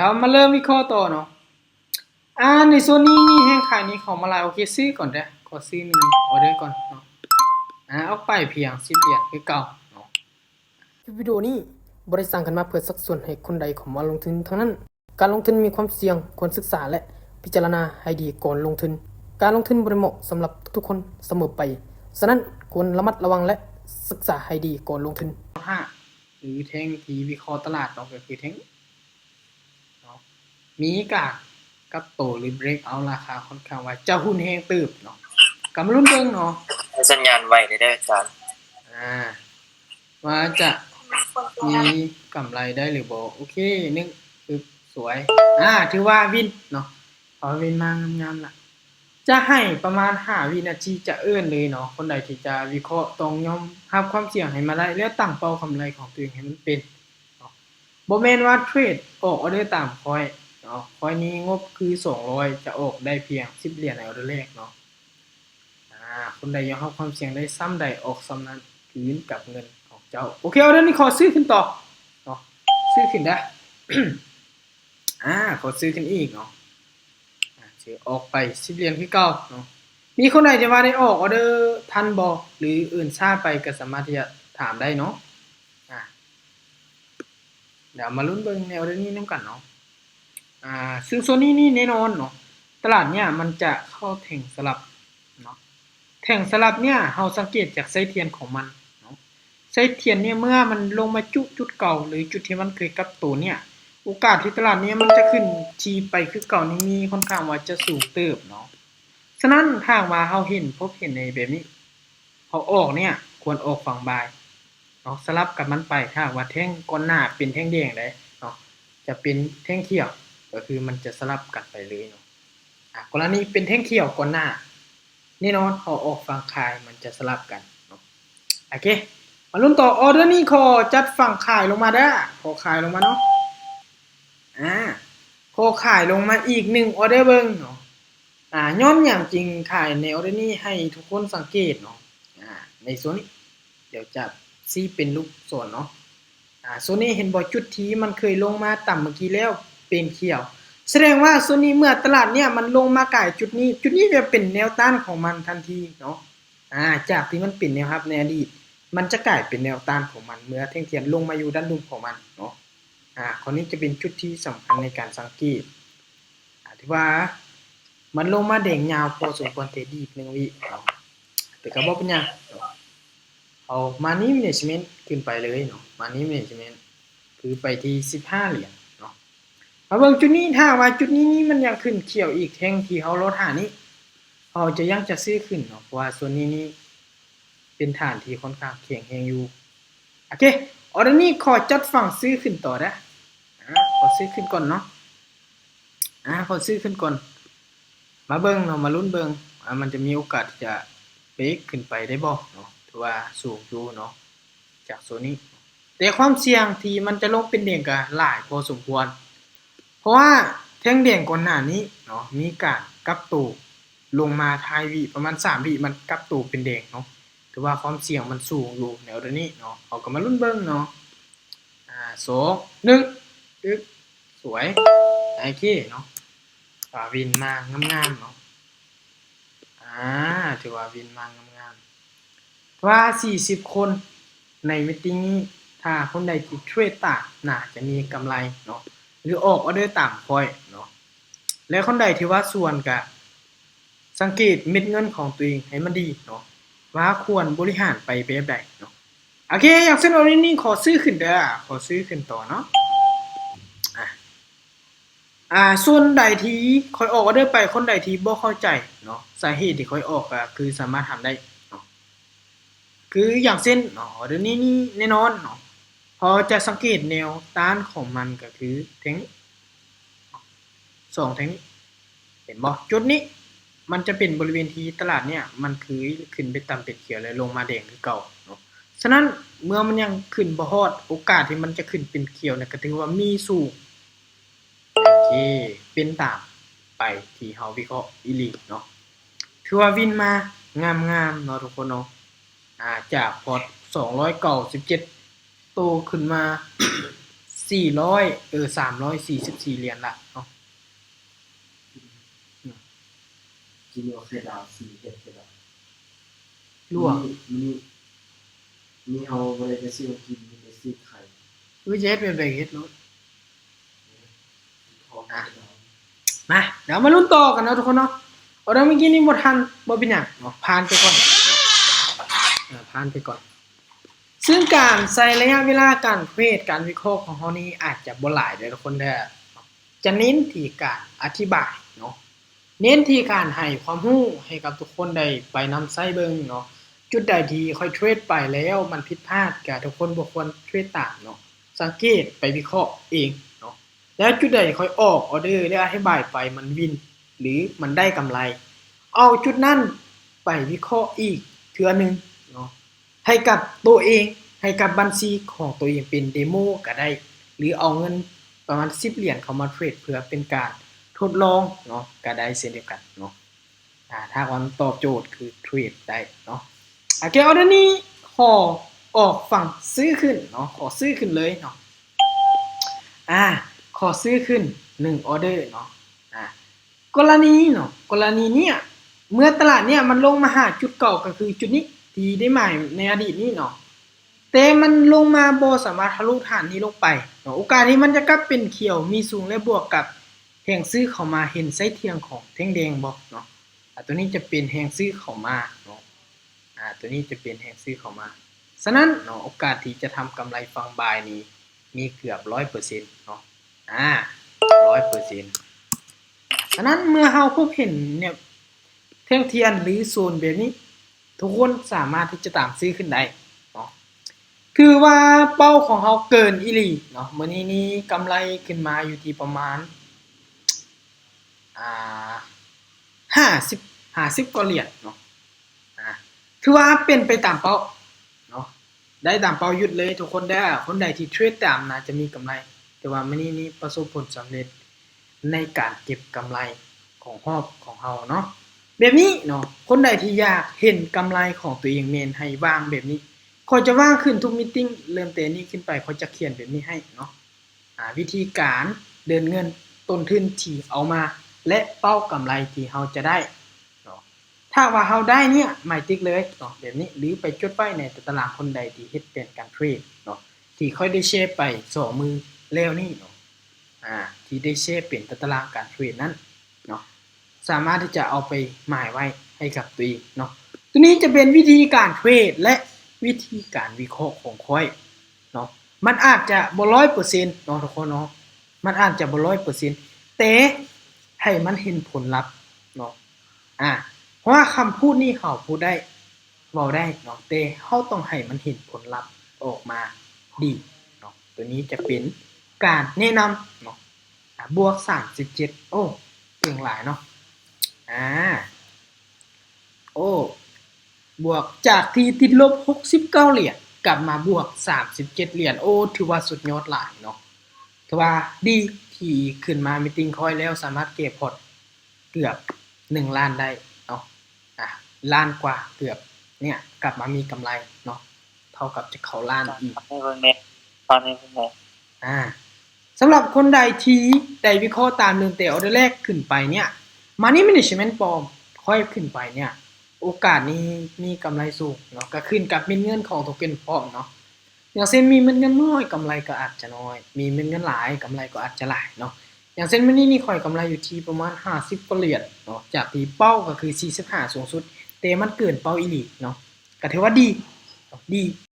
ດຽວມາເລີ່ມວິເຄາະຕໍ່ເນາະ. ອາ ໃນໂຊນນີ້ມີແຮງຂາຍນີ້ເຂົ້າມາຫຼາຍ. ໂອເຄ ຊື້ກ່ອນເດີ້ ຂໍຊື້ໜຶ່ງອອເດີກ່ອນເນາະ. ອາ ອອກໄປພຽງສິບຫຼຽນຄືເກົ່າເນາະ. ຄລິບວິດີໂອນີ້ບໍ່ໄດ້ສ້າງຂຶ້ນມາເພື່ອຊັກຊວນໃຫ້ຄົນໃດເຂົ້າມາລົງທຶນທັງນັ້ນ. ການລົງທຶນມີຄວາມສ່ຽງ, ຄວນສຶກສາ ແລະ ພິຈາລະນາໃຫ້ດີກ່ອນລົງທຶນ. ການລົງທຶນບໍ່ໄດ້ເໝາະສຳລັບທຸກໆຄົນສະເໝີໄປ, ສະນັ້ນຄວນລະມັດລະວັງ ແລະ ສຶກສາໃຫ້ດີກ່ອນລົງທຶນ. ຫ້າ ຫຼືແທ່ງທີ່ວິເຄາະຕະຫຼາດເນາະ ກໍຄືແທ່ງ ເນາະ ມີການກັບໂຕ ຫຼື break out ລາຄາຂ້ອນຂ້າງວ່າຈະຮຸນແຮງເຕີບເນາະ. ກໍມາລຸ້ນເບິ່ງເນາະ ໃຫ້ສັນຍານໄວແດ່ເດີອາຈານ ອາ ວ່າຈະມີກຳໄລໄດ້ຫຼືບໍ່. ໂອເຄ ໜຶ່ງ ປຶບ ສວຍ ອາ ຖືວ່າວິນເນາະ ເອົາວິນມາງາມໆລະ ຈະໃຫ້ປະມານຫ້າວິນາທີ ຈະເອີ້ນເລີຍເນາະ. ຄົນໃດທີ່ຈະວິເຄາະຕ້ອງຍອມຮັບຄວາມສ່ຽງໃຫ້ມາໄດ້ ແລ້ວຕັ້ງເປົ້າກຳໄລຂອງຕົວເອງໃຫ້ມັນເປັນເນາະ. ບໍ່ແມ່ນວ່າເທຣດອອກອອເດີຕາມຂ້ອຍເນາະ. ຂ້ອຍມີງົບຄືສອງຮ້ອຍ ຈະອອກໄດ້ພຽງສິບຫຼຽນໃນອອເດີແລກເນາະ. ອາ ຄົນໃດຍອມຮັບຄວາມສ່ຽງໄດ້ຊ່ຳໃດ ອອກຊ່ຳນັ້ນ ຄືນກັບເງິນຂອງເຈົ້າ. ໂອເຄ ອອເດີນີ້ຂໍຊື້ຂຶ້ນຕໍ່ເນາະ ຊື້ຂຶ້ນເດີ້. ອາ ຂໍຊື້ຂຶ້ນອີກເນາະ. ອາ ຊື້ອອກໄປສິບຫຼຽນຄືເກົ່າເນາະ. ມີຄົນໃດທີ່ວ່າໄດ້ອອກອອເດີທັນບໍ່ ຫຼື ເອີ້ນຊ້າໄປ ກໍສາມາດທີ່ຈະຖາມໄດ້ເນາະ. ອາ ດຽວມາລຸ້ນເບິ່ງໃນອອເດີນີ້ນຳກັນເນາະ. ອາ ຊຶ່ງໂຊນນີ້ນີ້ແນ່ນອນເນາະ ຕະຫຼາດເນີ້ຍມັນຈະເຂົ້າແທ່ງສະຫຼັບເນາະ. ແທ່ງສະຫຼັບເນີ້ຍ ເຮົາສັງເກດຈາກໄສ້ທຽນຂອງມັນເນາະ. ໄສ້ທຽນເນີ້ຍ ເມື່ອມັນລົງມາຈຸດເກົ່າ ຫຼື ຈຸດທີ່ມັນເຄີຍກັບໂຕເນີ້ຍ ໂອກາດທີ່ຕະຫຼາດເນີ້ຍມັນຈະຂຶ້ນທີ່ໄປຄືເກົ່ານີ້ ມີຄ່ອນຂ້າງວ່າຈະສູງເຕີບເນາະ. ສະນັ້ນ ຖ້າຫາກວ່າເຮົາເຫັນ ພົບເຫັນໃນແບບນີ້ ເຮົາອອກເນີ້ຍ ຄວນອອກຝັ່ງບາຍເນາະ ສະຫຼັບກັບມັນໄປ. ຖ້າຫາກວ່າແທ່ງກ່ອນໜ້າເປັນແທ່ງແດງໃດເນາະ ຈະເປັນແທ່ງຂຽວ ກໍຄືມັນຈະສະຫຼັບກັນໄປເລີຍເນາະ. ອາ ກໍລະນີເປັນແທ່ງຂຽວກ່ອນໜ້າ ແນ່ນອນ ເຮົາອອກຝັ່ງຂາຍ ມັນຈະສະຫຼັບກັນເນາະ. ໂອເຄ ມາລຸ້ນຕໍ່. ອອເດີນີ້ຂໍຈັດຝັ່ງຂາຍລົງມາເດີ້ ຂໍຂາຍລົງມາເນາະ. ອາ ຂໍຂາຍລົງມາອີກໜຶ່ງອອເດີເບິ່ງເນາະ. ອາ ຍ້ອນຫຍັງຈຶ່ງຂາຍໃນອອເດີນີ້ ໃຫ້ທຸກຄົນສັງເກດເນາະ. ອາ ໃນໂຊນນີ້ ດຽວຈະຊີ້ເປັນລູກສອນເນາະ. ອາ ໂຊນນີ້ເຫັນບໍ່ ຈຸດທີ່ມັນເຄີຍລົງມາຕ່ຳເມື່ອກີ້ແລ້ວເປັນຂຽວ ສະແດງວ່າໂຊນນີ້ເມື່ອຕະຫຼາດເນີ້ຍມັນລົງມາກາຍຈຸດນີ້ ຈຸດນີ້ຈະເປັນແນວຕ້ານຂອງມັນທັນທີເນາະ. ອາ ຈາກທີ່ມັນເປັນແນວຮັບໃນອະດີດ ມັນຈະກາຍເປັນແນວຕ້ານຂອງມັນ ເມື່ອແທ່ງທຽນລົງມາຢູ່ດ້ານລຸ່ມຂອງມັນເນາະ. ອາ ຂໍ້ນີ້ຈະເປັນຈຸດທີ່ສຳຄັນໃນການສັງເກດ. ອາ ຖືວ່າມັນລົງມາແດງຍາວພໍສົມຄວນ ແຕ່ດີດໜຶ່ງວິເນາະ ແຕ່ກໍບໍ່ເປັນຫຍັງເນາະ. ເອົາ money management ຂຶ້ນໄປເລີຍເນາະ money management ຄືໄປທີ່ສິບຫ້າຫຼຽນເນາະ. ມາເບິ່ງຈຸດນີ້ ຖ້າຫາກວ່າຈຸດນີ້ນີ້ມັນຍັງຂຶ້ນຂຽວອີກ ແທ່ງທີ່ເຮົາລໍຖ້ານີ້ ເຮົາຈະຍັງຈະຊື້ຂຶ້ນເນາະ ເພາະວ່າໂຊນນີ້ນີ້ເປັນຖານທີ່ຄ່ອນຂ້າງແຂງແຮງຢູ່. ໂອເຄ ອອເດີນີ້ຂໍຈັດຝັ່ງຊື້ຂຶ້ນຕໍ່ເດີ້. ອາ ຂໍຊື້ຂຶ້ນກ່ອນເນາະ. ອາ ຂໍຊື້ຂຶ້ນກ່ອນ ມາເບິ່ງເນາະ ມາລຸ້ນເບິ່ງ ອາ ມັນຈະມີໂອກາດທີ່ຈະເບຣກຂຶ້ນໄປໄດ້ບໍ່ເນາະ. ຖືວ່າສູງຢູ່ເນາະ ຈາກໂຊນນີ້ ແຕ່ຄວາມສ່ຽງທີ່ມັນຈະລົງເປັນແດງກໍຫຼາຍພໍສົມຄວນ ເພາະວ່າແທ່ງແດງກ່ອນໜ້ານີ້ເນາະ ມີການກັບໂຕລົງມາທ້າຍວິ ປະມານສາມວິ ມັນກັບໂຕເປັນແດງເນາະ. ຖືວ່າຄວາມສ່ຽງມັນສູງຢູ່ໃນອອເດີນີ້ເນາະ. ເຮົາກໍມາລຸ້ນເບິ່ງເນາະ. ອາ ສອງ ໜຶ່ງ ອຶບ ສວຍ ໂອເຄເນາະ ວ່າວິນມາງາມໆເນາະ. ອາ ຖືວ່າວິນມາງາມໆ ວ່າສີ່ສິບຄົນໃນມີດຕິງນີ້ ຖ້າຄົນໃດທີ່ເທຣດຕາມ ໜ້າຈະມີກຳໄລເນາະ ຫຼື ອອກອອເດີຕາມຂ້ອຍເນາະ. ແລະ ຄົນໃດທີ່ວ່າສ່ວນ ກະສັງເກດເມັດເງິນຂອງຕົວເອງໃຫ້ມັນດີເນາະ ວ່າຄວນບໍລິຫານໄປແບບໃດເນາະ. ໂອເຄ ຢ່າງເຊັ່ນ ອອເດີນີ້ ຂໍຊື້ຂຶ້ນເດີ້ ຂໍຊື້ຂຶ້ນຕໍ່ເນາະ. ອາ ອາ ສ່ວນໃດທີ່ຂ້ອຍອອກອອເດີໄປ ຄົນໃດທີ່ບໍ່ເຂົ້າໃຈເນາະ ສາເຫດທີ່ຂ້ອຍອອກ ກໍຄືສາມາດຖາມໄດ້ເນາະ. ຄືຢ່າງເຊັ່ນເນາະ ອອເດີນີ້ນີ້ແນ່ນອນເນາະ ເຮົາຈະສັງເກດແນວຕ້ານຂອງມັນ ກໍຄືແທ່ງນີ້ ສອງແທ່ງນີ້ ເຫັນບໍ່? ຈຸດນີ້ມັນຈະເປັນບໍລິເວນທີ່ຕະຫຼາດເນີ້ຍ ມັນເຄີຍຂຶ້ນໄປຕ່ຳເປັນຂຽວ ແລະ ລົງມາແດງຄືເກົ່າເນາະ. ສະນັ້ນ ເມື່ອມັນຍັງຂຶ້ນບໍ່ຮອດ ໂອກາດທີ່ມັນຈະຂຶ້ນເປັນຂຽວນັ້ນ ກໍຖືວ່າມີສູງ. ໂອເຄ ເປັນຕາມໄປທີ່ເຮົາວິເຄາະອີ່ຫຼີເນາະ. ຖືວ່າວິນມາງາມໆເນາະທຸກຄົນເນາະ. ອາ ຈາກພອດສອງຮ້ອຍເກົ້າສິບເຈັດໂຕຂຶ້ນມາ ສີ່ຮ້ອຍ ເອີ ສາມຮ້ອຍສີ່ສິບສີ່ຫຼຽນລະເນາະ. ກິນວ່າໄຂ່ດາວ ຊື້ເຫັດໄຂ່ດາວ ຫຼວງ ມື້ນີ້ ມື້ນີ້ເຮົາບໍ່ໄດ້ໄປຊື້ຂອງກິນ ມີແຕ່ຊື້ໄຂ່. ເອີ ຈະເຮັດແບບໃດເຮັດໂລດ. ອ່ະ ມາ ດຽວມາລຸ້ນຕໍ່ກັນເນາະທຸກຄົນເນາະ. ອໍເດີມື້ກີ້ນີ້ບໍ່ທັນ ບໍ່ເປັນຫຍັງເນາະ ຜ່ານໄປກ່ອນ ເອີ ຜ່ານໄປກ່ອນ. ຊຶ່ງການໃຊ້ໄລຍະເວລາການເທຣດ ການວິເຄາະຂອງເຮົານີ້ອາດຈະບໍ່ຫຼາຍເດີທຸກຄົນເດີ. ຈະເນັ້ນທີ່ການອະທິບາຍເນາະ ເນັ້ນທີ່ການໃຫ້ຄວາມຮູ້ໃຫ້ກັບທຸກຄົນໄດ້ໄປນຳໃຊ້ເບິ່ງເນາະ. ຈຸດໃດທີ່ຂ້ອຍເທຣດໄປແລ້ວມັນຜິດພາດ ກະທຸກຄົນບໍ່ຄວນເທຣດຕາມເນາະ. ສັງເກດໄປວິເຄາະເອງເນາະ. ແລ້ວຈຸດໃດຂ້ອຍອອກອໍເດີ ແລ້ວອະທິບາຍໄປມັນວິນ ຫຼື ມັນໄດ້ກຳໄລ ເອົາຈຸດນັ້ນໄປວິເຄາະອີກເທື່ອໜຶ່ງເນາະ ໃຫ້ກັບໂຕເອງ ໃຫ້ກັບບັນຊີຂອງໂຕເອງເປັນເດໂມກະໄດ້ ຫຼື ເອົາເງິນປະມານສິບຫຼຽນເຂົ້າມາເທຣດເພື່ອເປັນການທົດລອງເນາະ ກະໄດ້ເຊັ່ນດຽວກັນເນາະ. ອາ ຖ້າວ່າມັນຕອບໂຈດຄືເທຣດໄດ້ເນາະ. ໂອເຄ ອໍເດີນີ້ຂໍອອກຝັ່ງຊື້ຂຶ້ນເນາະ ຂໍຊື້ຂຶ້ນເລີຍເນາະ. ອາ ຂໍຊື້ຂຶ້ນໜຶ່ງອໍເດີເນາະ. ອາ ກໍລະນີເນາະ ກໍລະນີເນີ້ຍ ເມື່ອຕະຫຼາດເນີ້ຍມັນລົງມາຫາຈຸດເກົ່າ ກໍຄືຈຸດນີ້ທີ່ໄດ້ໝາຍໃນອະດີດນີ້ເນາະ ແຕ່ມັນລົງມາບໍ່ສາມາດທະລຸຖານນີ້ລົງໄປເນາະ ໂອກາດທີ່ມັນຈະກັບເປັນຂຽວມີສູງ ແລະ ບວກກັບແຮງຊື້ເຂົ້າມາ ເຫັນໄສ້ທ່ຽງຂອງແທ່ງແດງບໍ່ເນາະ. ອາ ຕົວນີ້ຈະເປັນແຮງຊື້ເຂົ້າມາເນາະ ອາ ຕົວນີ້ຈະເປັນແຮງຊື້ເຂົ້າມາ. ສະນັ້ນເນາະ ໂອກາດທີ່ຈະທຳກຳໄລຝັ່ງບາຍນີ້ມີເກືອບຮ້ອຍເປີເຊັນເນາະ ອາ ຮ້ອຍເປີເຊັນ. ສະນັ້ນເມື່ອເຮົາພົບເຫັນແນວແທ່ງທຽນ ຫຼື ໂຊນແບບນີ້ ທຸກຄົນສາມາດທີ່ຈະຕາມຊື້ຂຶ້ນໄດ້ເນາະ. ຖືວ່າເປົ້າຂອງເຮົາເກີນອີ່ຫຼີເນາະ ມື້ນີ້ນີ້ກຳໄລຂຶ້ນມາຢູ່ທີ່ປະມານ ອາ ຫ້າສິບ ຫ້າສິບກວ່າຫຼຽນເນາະ. ອາ ຖືວ່າເປັນໄປຕາມເປົ້າເນາະ ໄດ້ຕາມເປົ້າຢຸດເລີຍທຸກຄົນເດີ. ຄົນໃດທີ່ເທຣດຕາມໜ້າຈະມີກຳໄລ ຖືວ່າມື້ນີ້ນີ້ປະສົບຜົນສຳເລັດໃນການເກັບກຳໄລຂອງຮອບຂອງເຮົາເນາະ ແບບນີ້ເນາະ. ຄົນໃດທີ່ຢາກເຫັນກຳໄລຂອງຕົວເອງແມ່ນໃຫ້ວາງແບບນີ້ ຂ້ອຍຈະວາງຂຶ້ນທຸກມີຕິງ ເລີ່ມແຕ່ນີ້ຂຶ້ນໄປ ຂ້ອຍຈະຂຽນແບບນີ້ໃຫ້ເນາະ. ອາ ວິທີການເດີນເງິນ ຕົ້ນທຶນທີ່ເອົາມາ ແລະ ເປົ້າກຳໄລທີ່ເຮົາຈະໄດ້ເນາະ. ຖ້າວ່າເຮົາໄດ້ເນີ້ຍ ໝາຍຕິກເລີຍເນາະ ແບບນີ້ ຫຼື ໄປຈົດໄວ້ໃນຕາຕະລາງຄົນໃດທີ່ເຮັດແຜນການເທຣດເນາະ ທີ່ຂ້ອຍໄດ້ແຊໄປສອງມື້ແລ້ວນີ້ເນາະ. ອາ ທີ່ໄດ້ແຊເປັນຕາຕະລາງການເທຣດນັ້ນເນາະ ສາມາດທີ່ຈະເອົາໄປໝາຍໄວ້ໃຫ້ກັບຕົວເອງເນາະ. ຕົວນີ້ຈະເປັນວິທີການເທຣດ ແລະ ວິທີການວິເຄາະຂອງຂ້ອຍເນາະ. ມັນອາດຈະບໍ່ຮ້ອຍເປີເຊັນເນາະທຸກຄົນເນາະ ມັນອາດຈະບໍ່ຮ້ອຍເປີເຊັນ ແຕ່ໃຫ້ມັນເຫັນຜົນລັບເນາະ. ອາ ເພາະວ່າຄຳພູດນີ້ເຮົາພູດໄດ້ ເວົ້າໄດ້ເນາະ ແຕ່ເຮົາຕ້ອງໃຫ້ມັນເຫັນຜົນລັບອອກມາດີເນາະ. ຕົວນີ້ຈະເປັນການແນະນຳເນາະ. ອາ ບວກສາມສິບເຈັດ ໂອ້ ເກັ່ງຫຼາຍເນາະ. ອາ ໂອ້ ບວກ ຈາກທີ່ຕິດລົບຫົກສິບເກົ້າຫຼຽນ ກັບມາບວກສາມສິບເຈັດຫຼຽນ ໂອ້ ຖືວ່າສຸດຍອດຫຼາຍເນາະ. ຖືວ່າດີທີ່ຂຶ້ນມາມີຕິງຄອຍແລ້ວ ສາມາດເກັບພອດເກືອບໜຶ່ງລ້ານໄດ້ເນາະ. ອາ ລ້ານກວ່າເກືອບ ເນີ້ຍ ກັບມາມີກຳໄລເນາະ ເທົ່າກັບຈະເຂົ້າລ້ານອີກ. ອາ ສຳລັບຄົນໃດທີ່ໄດ້ວິເຄາະຕາມເລີ່ມແຕ່ອໍເດີແລກຂຶ້ນໄປເນີ້ຍ Money Management ປອມ ຂ້ອຍຂຶ້ນໄປເນີ້ຍ ໂອກາດນີ້ມີກຳໄລສູງເນາະ ກໍຂຶ້ນກັບເມັດເງິນຂອງໂທເຄັນພ້ອມເນາະ. ຢ່າງເຊັ່ນ ມີເມັດເງິນໜ້ອຍ ກຳໄລກໍອາດຈະໜ້ອຍ ມີເມັດເງິນຫຼາຍ ກຳໄລກໍອາດຈະຫຼາຍເນາະ. ຢ່າງເຊັ່ນ ມື້ນີ້ນີ້ຂ້ອຍກຳໄລຢູ່ທີ່ປະມານຫ້າສິບກວ່າຫຼຽນເນາະ ຈາກທີ່ເປົ້າກໍຄືສີ່ສິບຫ້າສູງສຸດ ແຕ່ມັນເກີນເປົ້າອີ່ຫຼີເນາະ ກໍຖືວ່າດີເນາະ ດີ.